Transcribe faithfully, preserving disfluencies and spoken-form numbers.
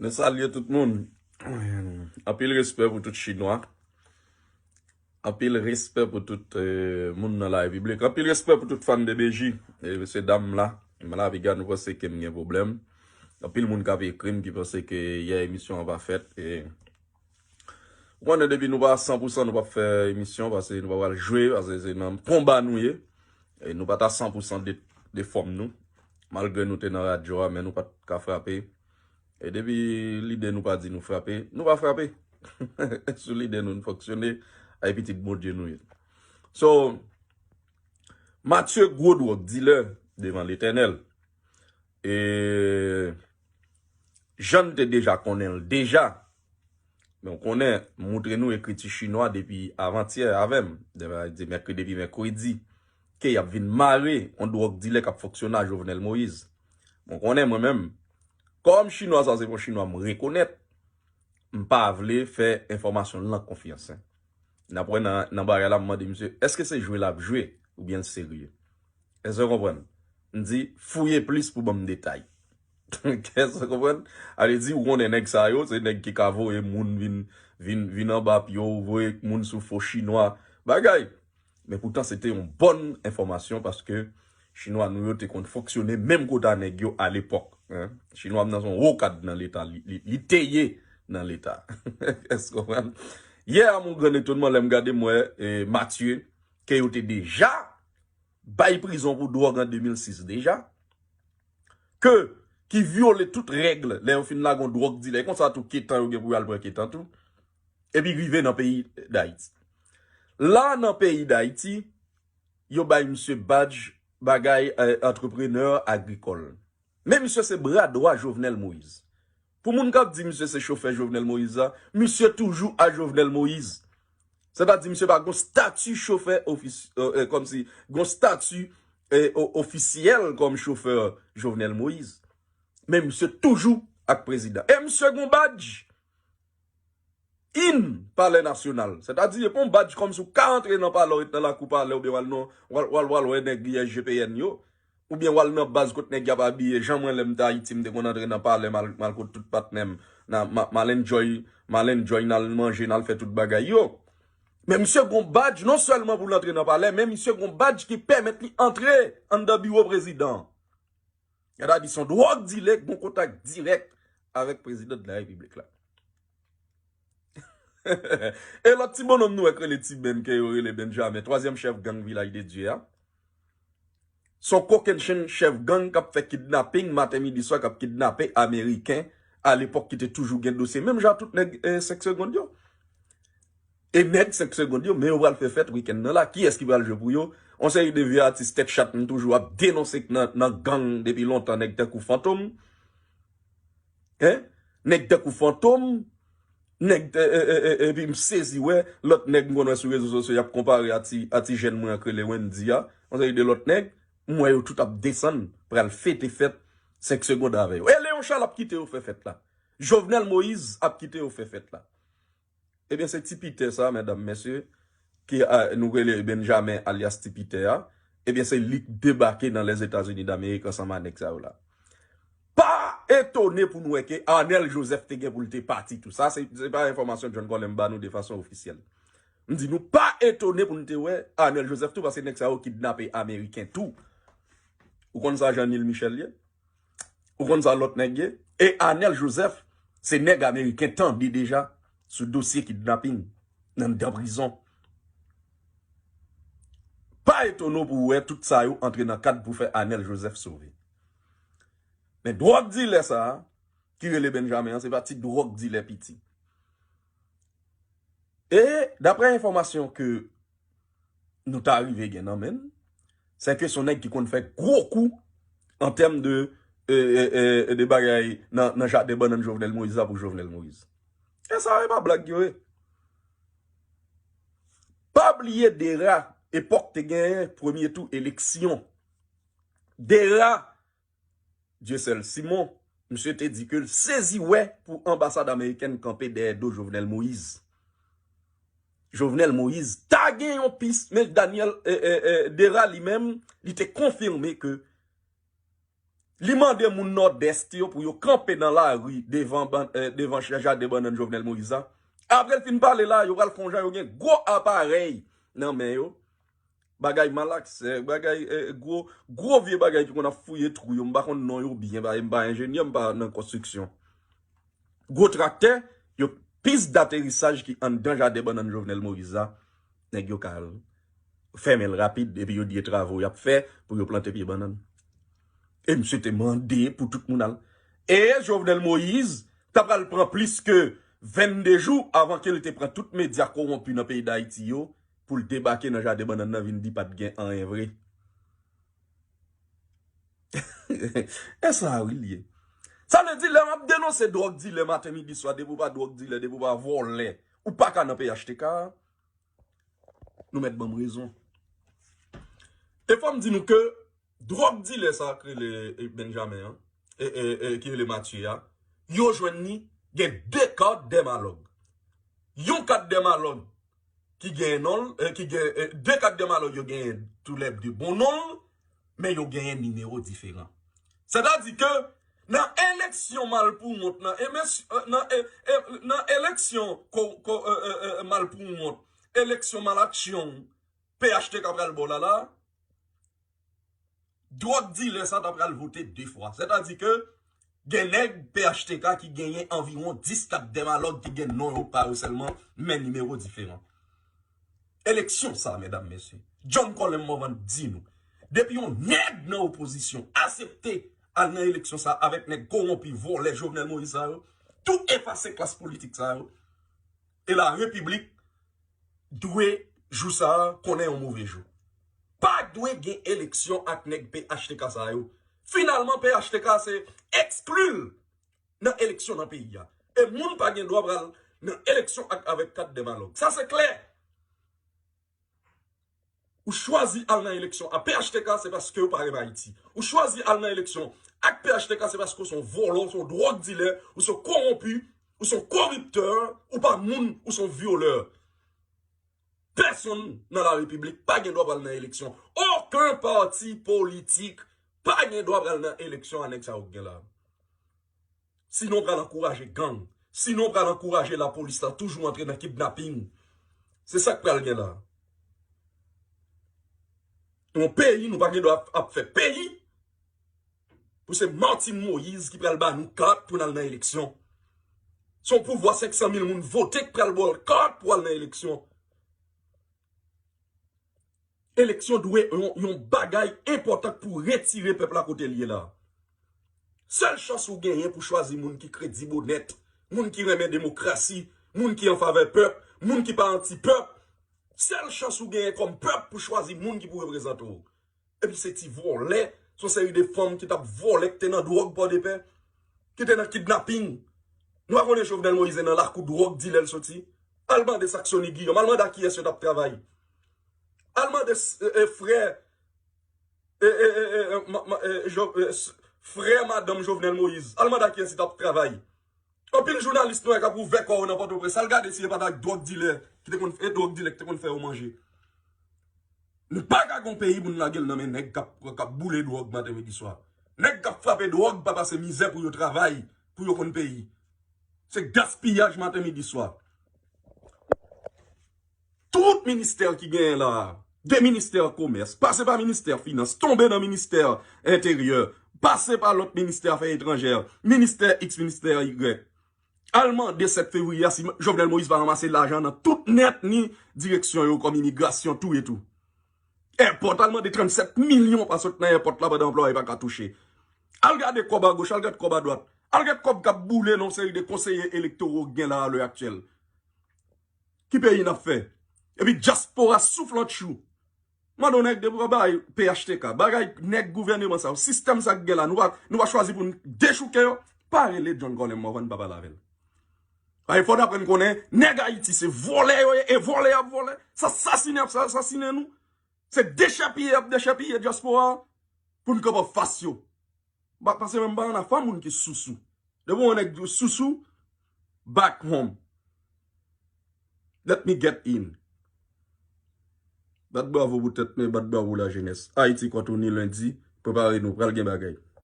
Nou salye tout moun. Anpil respè pou tout Chinwa. Anpil respè pou tout eh, moun nan la Repiblik. Anpil respè pou tout fan de B J. E mesye dam la, m la piga nou panse ke m gen pwoblèm. Anpil moun k ap ekri m ki panse ke yè emisyon an pa fèt. E ou konnen depi nou pa a san pou san nou p ap fè emisyon, paske nou pa pral jwe, paske se nan konba nou ye. E nou pa t a san pou san de, de fòm nou. Malgre nou te nan radyo a, men nou pa t ka frape. E depi lide nou pa di nou frape, nou pa frape. Sou lide nou, nou fonksyone, ay pitit Bondye nou ye. So, Matye gwo dwòg dilè devan Letènèl. E jan n te deja konnen l deja, men w konnen, m moutre nou ekriti chinwa depi avantyè avè m, depi mèkredi, depi mèkredi, ke y ap vin mare yon dwòg dilè k ap fonksyone a Jovenel Moïse. Bon, konnen mwen menm, kòm chinwa sa se yon chinwa m rekonèt, m pa vle fè enfòmasyon l lan konfyans. N ap wè nan, nan bagay la, m mande misye, èske se jwe l ap jwe oubyen l serye? Èske w konprann? M di, fouye plis pou ban m detay. Èske w konprann? Ale di, ou konnen nèg sa yo, se nèg ki ka voye moun vin, vin, vin anba pye w, voye moun sou fo chinwa. Bagay. Men poutan, se te yon bòn enfòmasyon paske chinwa nou yo te konn fonksyone menm kote a nèg yo alepòk. Chinwa m nan se yon wo kad nan Leta, li, li, li te ye nan Leta. Èske w konprann? Yè a, mon grand etonman, lè m gade, m wè eh, Matye, ke yo te deja bay prizon pou dwòg an de mil sis deja, ke ki vyole tout règ lè yo fin lage yon dwòg dilè. E konsa tou, Ketan, yo gen pou y al pran Ketan tou. Epi rive nan peyi Dayiti. La, nan peyi Dayiti, yo bay misye badj bagay eh, antreprenè agrikòl. Men misye se bra dwa Jovenel Moïse. Pou moun k ap di misye se chofè Jovenel Moïse la, misye toujou a Jovenel Moïse. Sètadi misye pa gon stati chofè ofis, eh, eh, kòmsi, gon stati eh, o- ofisyèl kòm chofè Jovenel Moïse. Men misye toujou ak prezidan. E misye gon badj in Palè Nasyonal. Sètadi, e pa yon badj kòmsi w ka antre nan palè, w ret nan lakou palè, oubyen w al nan, w al, w al, w al wè nèg I S G P N yo, oubyen w al nan baz kot nèg y ap abiye. Jan mwen, lè m te Ayiti, m te konn antre nan palè, m al, m al kot tout patnè m. Nan, m a- m al enjoy, m al enjoy, n al manje, n al fè tout bagay yo. Men misye gon badj, non sèlman pou l antre nan palè, men misye gon badj ki pèmèt li antre anndan biwo prezidan. Sètadi, se yon dwòg dilè k gon kontak dirèk avèk prezidan de la repiblik la. E lòt ti bonnonm nou wè k rele Ti Ben, ke yo rele Benjamin, twazyèm chèf gang Vilaj de Dye a. Se yon kokennchenn chèf gang k ap fè kidnaping maten, midi, swa, k ap kidnape Ameriken alepòk ki te toujou gen dosye. Menm jan tout nèg eh, senk segonn yo. E nèg senk segonn yo, men yo pral fè fèt wikenn nan la. Kiyès ki pral jwe pou yo? On seri de vye atis tèt chat m toujou ap denonse k nan, nan gang depi lontan, nèg tankou Fantom. Hein? Nèg tankou Fantom, nèg, eh, eh, eh, eh, epi m sezi wè lòt nèg m konn wè sou rezo sosyo y ap konpare a ti, a ti jèn mwen an k rele Wendy a. On seri de lòt nèg, m wè yo tout ap desann, pral fete fèt senk segonn avè yo. E Leon Charles ap kite yo fè fèt la. Jovenel Moïse ap kite yo fè fèt la. Ebyen, se Ti Pitè sa, medam, mesye, ki a, nou rele Benjamin alyas Ti Pitè a. Ebyen, se li k debake nan Lèzetazini Damerik ansanm a nèg sa yo la. Pa etone pou n wè ke Arnel Joseph te gen pou l te pati tou. Sa, se, se pa enfòmasyon John Colem ba nou de fason ofisyèl. M di nou pa etone pou n te wè Arnel Joseph tou, paske nèg sa yo kidnape Ameriken tou. Ou konn sa Jean Neil Michel ye? Ou konn sa lòt nèg ye? E Arnel Joseph, se nèg Ameriken tande deja sou dosye kidnaping nan anndan prizon. Pa etone w pou w wè tout sa yo antre nan kad pou fè Arnel Joseph sove. Men dwòg dilè sa a, ki rele Benjamin an, se pa ti dwòg dilè piti. E daprè enfòmasyon ke nou ta rive gen nan men n, se ke se yon nèg ki konn fè gwo kou an tèm de, e, e, e, de bagay nan, nan jaden bannann Jovenel Moïse la pou Jovenel Moïse. E sa yo, e pa blag yo ye. Pa bliye Dera, epòk te genyen premye tou eleksyon. Dera, Dieuseul Simon, misye te di ke l sezi wè pou anbasad amerikèn kanpe dèyè do Jovenel Moïse. Jovenel Moïse ta gen yon pis, men Daniel, e, e, e, Dera li menm, li te konfime ke Li mande moun Nòdès yo pou yo kanpe nan lari devan, ban- eh, devan ch- jaden bannann Jovenel Moïse la. Apre l fin pale la, yo pral fè yon jan yo gen gwo aparèy nan men yo. Bagay malaksè, bagay eh, gwo, gwo vye bagay ki konn ap fouye twou yo. M pa konn non yo byen, pa- m pa enjenyè, m pa nan konstriksyon. Gwo traktè, yo pis daterisaj ki anndan jaden bannann Jovenel Moïse la, nèg yo ka al fèmen l rapid, epi yo di e travo y ap fè pou yo plante pye bannann. E misye te mande pou tout moun al. E Jovenel Moïse ta pral pran plis ke vennde jou avan ke l te pran tout medya kowonpi nan peyi Dayiti yo pou l debake nan jaden bannann nan vin di pa t gen anyen vre. E sa wi l ye. Sa vle di lè m ap denonse dwòg dilè maten, midi, swa, depi w pa dwòg dilè, depi w pa vòlè, ou pa ka nan P H T K a, nou mèt ban m rezon. E fò m di nou ke dwòg dilè sa k rele eh, Benjamin an, e, e, e, ki rele Matye a, yo jwenn li gen de kat dèmalòg. Yon kat dèmalòg ki gen non l, eh, ki gen eh, de kat dèmalòg yo genyen toulède bon non l, men yo genyen nimewo diferan. Sètadi ke nan eleksyon malpouwont, nan, emes- eh, nan, eh, eh, nan eleksyon ko- ko- eh, eh, eh, malpouwont, eleksyon malaksyon, P H T K pral ba w la la, dwòg dilè sa ta pral vote de fwa. Sètadi ke gen nèg P H T K ki genyen anviwon dis kat dèmalòg ki gen non yo pa yo sèlman, men nimewo diferan. Eleksyon sa, medam, mesye, John Colem Morvan di nou, depi yon nèg nan opozisyon aksepte al nan eleksyon sa avèk nèg kowonpi, vòlè, Jovenel Moïse sa yo, tou efase klas politik sa yo, e la repiblik dwe jou sa a konnen yon move jou. Pa dwe gen eleksyon ak nèg P H T K sa yo. Finalman, P H T K se ekskli l nan eleksyon nan peyi a. E moun pa gen dwa pral nan eleksyon ak avèk kat dèmalòg. Sa se klè. Ou chwazi al nan eleksyon ak P H T K, se paske ou pa renmen Ayiti. Ou chwazi al nan eleksyon ak P H T K, se paske ou se yon vòlò, ou se yon dwòg dilè, ou se yon kowonpi, ou se yon koriptè, ou pa moun, ou se yon vyolè. Pèsonn nan la repiblik pa gen dwa pral nan eleksyon. Okenn pati politik pa gen dwa pral nan eleksyon a nèg sa yo k gen la. Sinon, w pral ankouraje gang. Sinon, w pral ankouraje lapolis la toujou antre nan kidnaping. Se sa k pral gen la. Yon peyi, nou pa gen dwa ap, ap fè peyi pou se Martine Moïse ki pral ba nou kat pou n al nan eleksyon. Se yon pouvwa senk san mil moun vote k pral ba w kat pou al nan eleksyon. Eleksyon dwe yon, yon bagay enpòtan pou retire pèp la kote l ye la. Sèl chans ou genyen pou chwazi moun ki kredib, onèt, moun ki renmen demokrasi, moun ki an favè pèp, moun ki pa anti pèp, sèl chans ou genyen kòm pèp pou chwazi moun ki pou reprezante w. Epi se ti vòlè, se yon seri de fanm ki t ap vòlè, ki te nan dwòg Pòdepè, ki te nan kidnaping. Nou pa konnen Jovenel Moïse nan lakou dwòg dilè l soti? Al mande Saxony Guillaume, al mande a kiyès yo t ap travay. Al mande s- e- e- frè e- e- e- e- ma- ma- e- Jo- e- s- frè madanm Jovenel Moïse. Al mande a kiyès li t ap travay. Anpil jounalis nou wè k ap ouvè kò yo nan Pòtoprens. Al gade si e pa t ak dwòg dilè ki te konn e dwòg dilè ki te konn fè yo manje. Nou pa ka gon peyi pou n lage l nan men nèg k ap k ap boule dwòg maten, midi, swa. Nèg k ap frape dwòg pa pase mizè pou yo travay, pou yo konn peyi. Se gaspiyaj maten, midi, swa. Tout ministè ki genyen la a, de ministè komès, pase pa ministè finans, tonbe nan ministè enteryè, pase pa lòt ministè afè etranjè, ministè X, ministè Y. Al mande sèt fevriye a si Jovenel Moïse va ranmase lajan nan tout nèt ni direksyon yo kòm imigrasyon, tou e tou. Èpòt, al mande trannsèt milyon pa sot nan èpòt la pandan anplwaye pa ka touche. Al gade kòb agoch, al gade kòb adwat. Al gade kòb k ap boule nan yon seri de konseye elektoro k gen la a lè aktyèl. Ki peyi n ap fè? Epi dyaspora souflantchou. Mande yon nèg depi w bay P H T K, bagay nèg gouvèneman sa yo, sistèm sa k gen la, nou pa, nou pa chwazi pou n dechouke yo, pa rele John Colem Morvan, pa pale avè l. Paske fò n aprann konnen, nèg Ayiti se vòlè yo ye, e vòlè y ap vòlè, se asasinen y ap asasinen nou, se dechèpiye y ap dechèpiye dyaspora a, pou n kanpe anfas yo. Ba- Paske menm pa ann afè moun ki sousou. Depi yon nèg di w sousou, back home. Let me get in. Bat bravo pou tèt nou, bat bravo lajenès. Ayiti kont ou ni lendi, prepare nou, pral gen bagay.